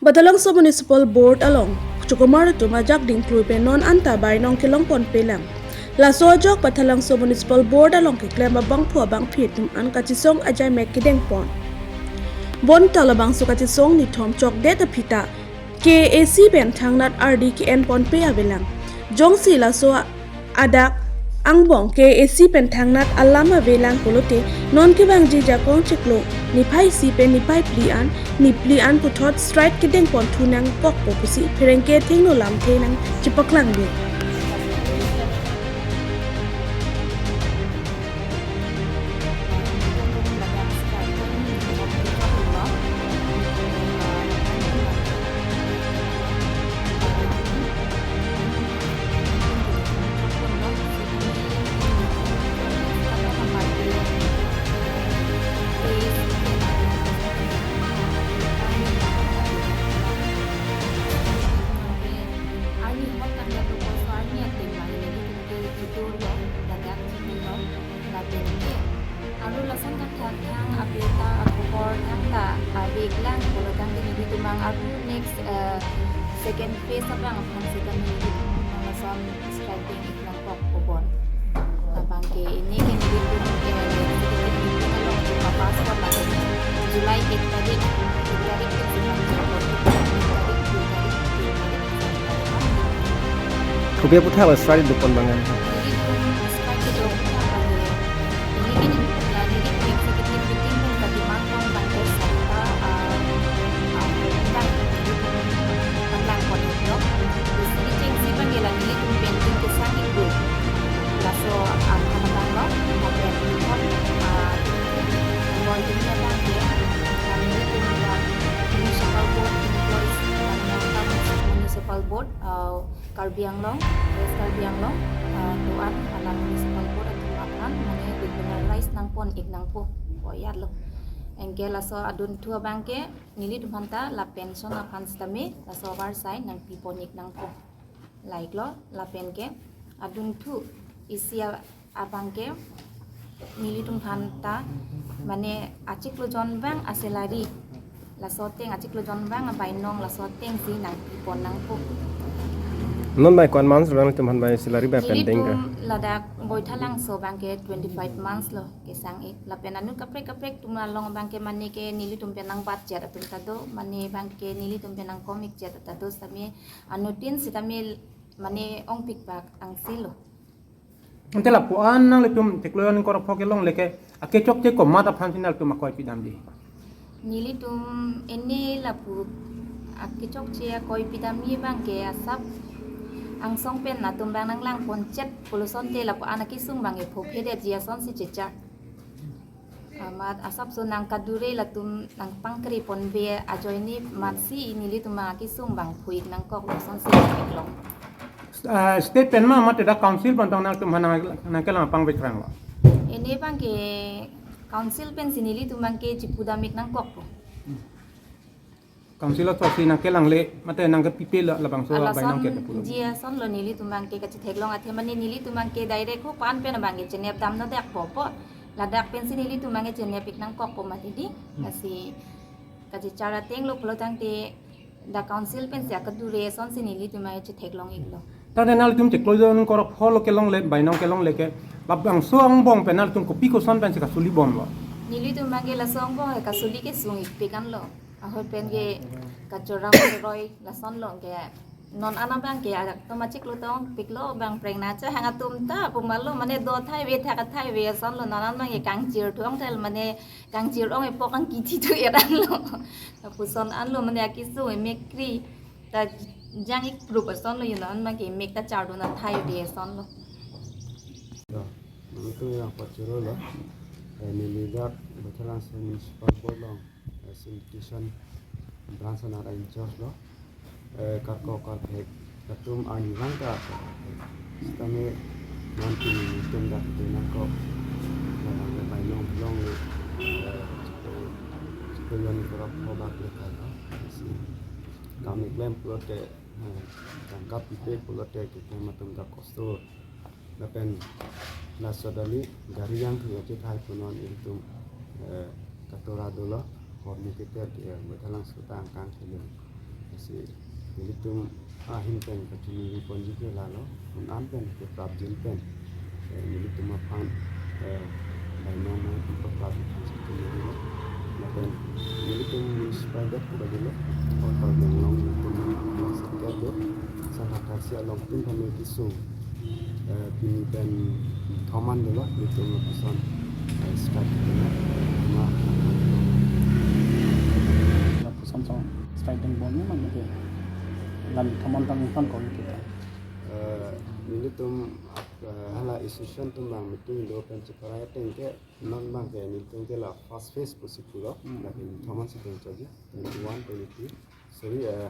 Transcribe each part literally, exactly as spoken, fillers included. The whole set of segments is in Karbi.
Baithalangso Municipal Board along chokomar atum ajak dingklui pen non anta bainong kelong ponpe lang. Laso ajok Baithalangso Municipal Board along keklem abangphu abangphi atum an kachisong ajaimek kedeng pon. Bonta labangso kachisong nithom chokdet aphi ta K A A C pen thangnat ardi ke-en ponpe avelang. Jongsi laso adak angbong K A A C pen thangnat alam avelang pulote non kevangji jakong chiklo niphai isi pen niphai phli an, niphli an puthot strike kedeng pon thu nangkokpo pusi pherangke athengno lamthe nangchepaklang dun. Arni hot tangte dokok so arni ateng bang nelitum ke jidurlo, ladak chinilo, lapen ke. Aru lason kangthak thang abeta akhobor thangta aveklang pulo tangte nelitum abang aru next, eh, second phase abang aphan seta nelitum lason striking ik nangkok khobor. Labang ke ini ke nelitum ke executive meeting along juma pass pon lapen July eight tarik, eight tarik ke July eight tarik, eight tarik, eight tarik. Kopi aphuthak la strike do pon bang an? Nelitum strike kedo aphuthak la ke. Ini ke neli, ya, nelitum executive meeting pen kademand pon bang ke santa, ah, ah, bang nelitum paklang pon iklo. Isi kechengsi bang ke la nelitum pending kesang iklo. Laso, ah, aphan abang lo, lapen ikon, ah, boy ini abang ke, ah, nelitum la Municipal Board employees, ah, Municipal Board, ah, Karbi Anglong, West Karbi Anglong, ah, do-an alang Municipal Board atum aphan mane regularized nangpon ik nangpo, boyat lo. Anke laso adunthu abang ke nelitum aphanta la pension aphan sitame laso avarsai nangpi pon ik nangpo. Like lo, lapen ke adunthu isi a-, abang ke nelitum aphanta mane achiklo jon bang asalary, laso ateng achiklo jon bang abainong laso atengsi nangpi pon nangpo. Non bai ko-an months bang nelitum aphan bai salary bai pending ke? Nelitum ladak Baithalangso bang ke twenty-five months lo kesang ik. Lapen anut kaprek kaprek atum along bang ke mane ke nelitum pen nang budget atum ta do, mane bang ke nelitum pen nang komik jet ta do sitame anuttin sitame mane ongpik bak angsi lo. Ante lapu-an nanglitum chiklo jon ingkoi ra pho kelongle ke akechokche komat aphansi nanglitum akoi pidamji? Nelitum ene lapu akechokche akoi pidamji bang ke asap angsong pen atum bang nanglang pon chet pulo asonte lapu-an akesung bang epho phedetji asonsi chechak. Amat asapso nangkadure latum nangpangkri ponpe ajoine matsi nelitum akesung bang phuik nangkok lason si nangkok long. Ah, state pen ma mate dak council pen tong nangtum aphan nang, nangkelang pangvek rang lo? Ene bang ke council pensi nelitum bang ke chipu dam ik nangkokpo. Council aso si nangkelangle, mate nangkepipe la, labangso abai nangke pulo. Lason ji ason lo nelitum bang ke kachitheklong athe mane nelitum bang ke direct ho pan pen bang ke chenep damno dak popo. Ladak pensi nelitum bang ke chenep ik nangkokpo mati di. Hmm. Lasi kachichar ateng lo pulo tangte dak council pensi akadure asonsi nelitum bang ke chitheklong iklo. Tangte nanglitum chiklo jon ingkoi ra pho lo kelongle, bainong kelongle ke, labangso angbong pen nanglitum kopi koson pensi kasuli bomlo? Nelitum bang ke laso angbong ke kasuli kesung ikpik an lo. Ahoi pen ke kachorang roi lason lo ke. Non an abang ke adak atum achiklo tong piklo bang preng na chehang atum ta pumalo mane do thai ve thak thai ve ason lo, non an bang ke kangchir thong thel mane kangchir ong epok kangkithi thu eran lo. Lapuson an lo mane akesung emekri ta jang ik prup ason lo, non an bang ke emek ta chardun athai ve ason lo. Ya, itu yang pachuro lo. Eh, neli dak Baithalangso Municipal Board long, eh, sanitation branch arat in-charge lo. Eh, karkok karphek atum arni vang ta. Sitame non pini nelitum dak itu nangkok. Nang bainong long ni, eh, chiklo jon ingkoi ra pho bak le kai lo. Si kam keklem pulote, eh, tangka pipe pulote keklem atum dak kosto. Lapen laso dali gari yang thu achethai punon ilitum, eh, katora dolo, hormu keter, eh, Baithalangso ta angkang kelun. Si nelitum ahin pen kachiningri ponji ke lalo, un-an pen ke prapjin pen, eh, nelitum aphan, eh, bainong nangpi paprap aphan si chiningri lo. Lapen nelitum municipal debt pu kali lo, or Karbi Anglong nelitum municipal debt do, sangha thasi along tin kami kisung. Eh, pini pen thoman dolo, nelitum lapuson, eh, start dolo. Lapuson song start ding bom ni mane ke. Lam thoman tang kan ko itu ta. Eh, nelitum, eh, hala association atum abang meeting do pen cheparai ateng ke non abang ke nelitum ke la first phase pusi pulo. Hmm. Lapen thoman si pen choji. Twenty-one, twenty-two. Sorry, eh,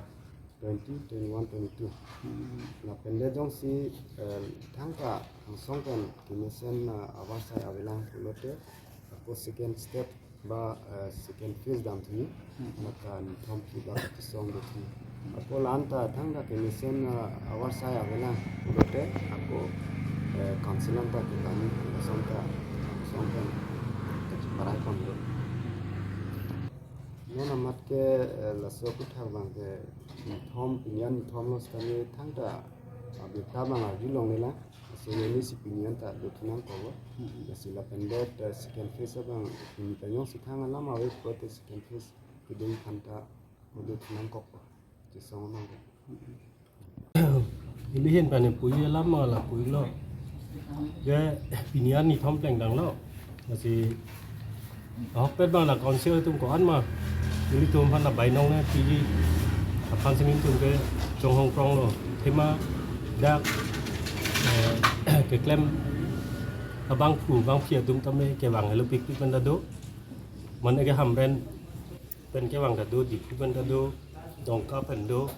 twenty, twenty-one, twenty-two. Hmm. Lapen le jongsi, eh, thangta angsong pen kemesen, eh, avarsai avelang pulote, ako second step ba, eh, second phase damthu. Hmm. Maka nithom phli ba kachisong dothu. Ako la-an ta thangta kemesen, eh, avarsai avelang pulote, ako, eh, council anta ke kami kosonta angsong pen kacheparai pon lo. Non amat ke, eh, laso aputhak abang ke nithom, pini an nithom lo setame thangta abirta abang arjulongle lang. Lasi neli si pini an ta dothu nangkok lo. Hmm. Lasi lapen det, eh, second phase abang pini ta jongsi thang alam ave pulote second phase keding aphan ta dothu nangkok lo. Chisong nangkok. Ilihin pani puji alam ma la puji lo. Je pini an nithom plengdang lo. Lasi ahokpet abang la council atum ko-an ma, nelitum aphan la bainong nangpiji aphan si nelitum ke chonghong prong lo. Athema dak, eh, keklem abangphu bangphi atum tame kevang helo pikpik pen ta do. Mane ke Hamren pen kevang ta do, Diphu pen ta do, Dongka pen do.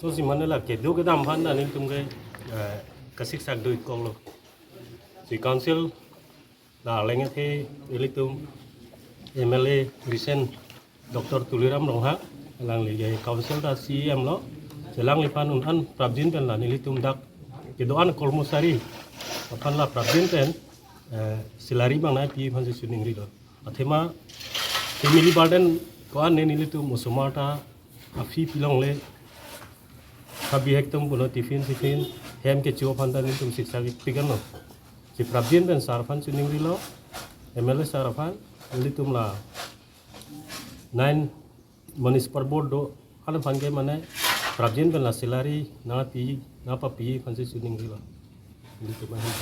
Lasi mane la kedo kedam aphan ta nelitum ke, eh, kasiksak do-ik kok lo. Si council la arleng athe ilitum M L A recent Doctor Tuliram Ronghang, alangli ke council ta C E M lo. Si alangliphan un-an prapjin pen la nelitum dak kedo-an kormosari aphan la prapjin pen, eh, salary abang nangpi aphan si chiningri lo. Athema family burden ko-an ne nelitum osomar ta a-fee pilongle, ha bihek atum pulo tiffin siffin, hem kecho aphan ta nelitum siksak-ik pik an lo. Si prapjin pen sir aphan chiningri lo, M L A sir aphan, nelitum la nine municipal board do-an aphan ke mane prapjin pen la salary nangpi, nangpapi aphan si chiningri lo. Nelitum ahin.